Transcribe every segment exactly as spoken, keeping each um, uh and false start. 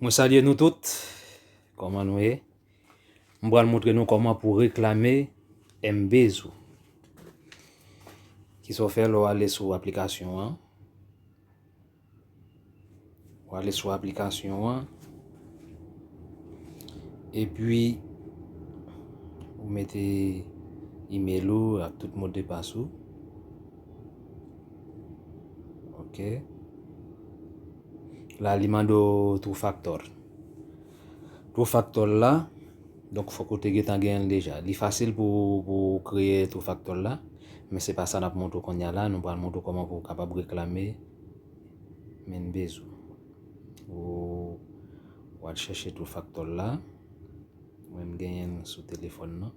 Mwen salye nou tout. Kòman nou ye? M pral montre nou kòman pou reklame M-Base ou. Kisa w fè lè w ale sou aplikasyon an? W ale sou aplikasyon an. Epi, ou mete email ou ak tout modpas ou. Ok. La, li mande w two factor. Two factor la, donk, fòk ou te gentan genyen l deja. Li fasil pou, pou w kreye two factor la, men se pa sa n ap montre w kounye a la. Nou pral montre w kòman pou w kapab reklame M-Base ou. Ou, ou al chèche two factor la. Mwen, m genyen l sou telefòn nan.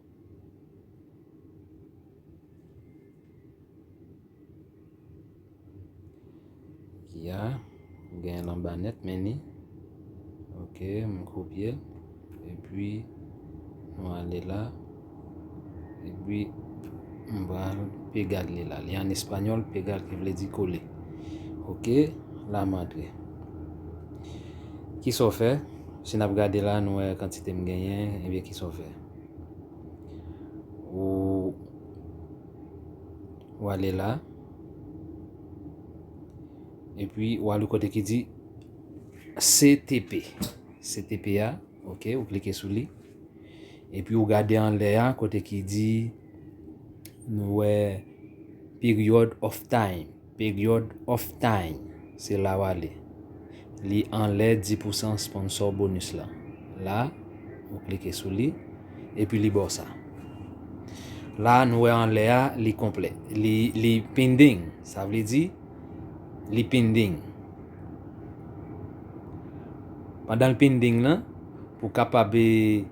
Ya, m genyen l anba nèt, men ni. Ok, m kopye l. Epi, nou ale la. Epi, m pral pegar li la. Li an espanyòl, pegar ki vle di kole. Ok, la m antre. Kisa w fè? Si n ap gade la, nou wè kantite m genyen, ebyen, kisa w fè? Ou, ou ale la. Epi, ou ale kote ki di C T P. C T P a, ok, ou klike sou li. Epi, ou gade anlè a, kote ki di, nou wè, period of time. Period of time. Se la w ale. Li anlè dis pousan sponsor bonus la. La, ou klike sou li, epi li ba w sa. La, nou wè anlè a, li konplè. Li, li pending. Sa vle di, li pending. Pandan l pending nan, pou w kapab, eh,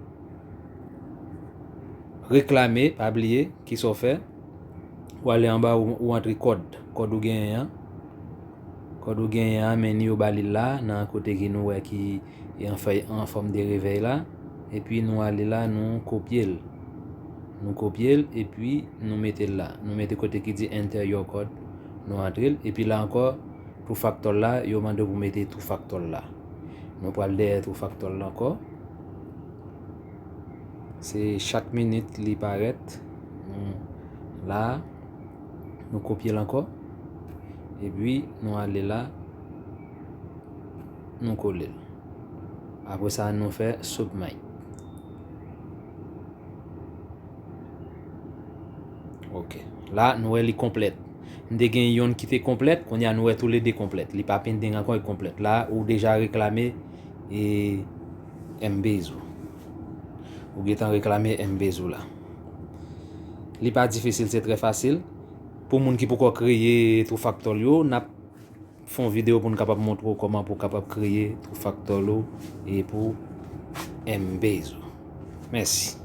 reklame, pa bliye, kisa w fè? Ou ale anba, ou, ou antre kòd. Kòd ou genyen an. Kòd ou genyen an, men ni yo ba li la, nan kote ki nou wè ki e an fè, an fòm de revèy la. Epi nou ale la, nou kopye l. Nou kopye l, epi nou mete l la. Nou mete kote ki di enter your code. Nou antre l. Epi la ankò, two factor la, yo mande w pou mete two factor la. Nou pral dèyè two factor la ankò. Se chak minit li parèt. Nou, la, nou kopye l ankò. Epi, nou ale la, nou kole l. Apre sa, nou fè submit. Ok. La, nou wè li konplèt. M te gen yonn ki te konplèt, kounye a nou wè toulede konplèt. Li pa pending ankò, li konplèt. La, ou deja reklame, e, M-Base ou. Ou gentan reklame M-Base ou la. Li pa difisil, se trè fasil. Pou moun ki poko kreye two factor yo, n ap fè yon videyo pou n kapab montre w kòman pou w kapab kreye two factor ou e pou M-Base ou. Mèsi.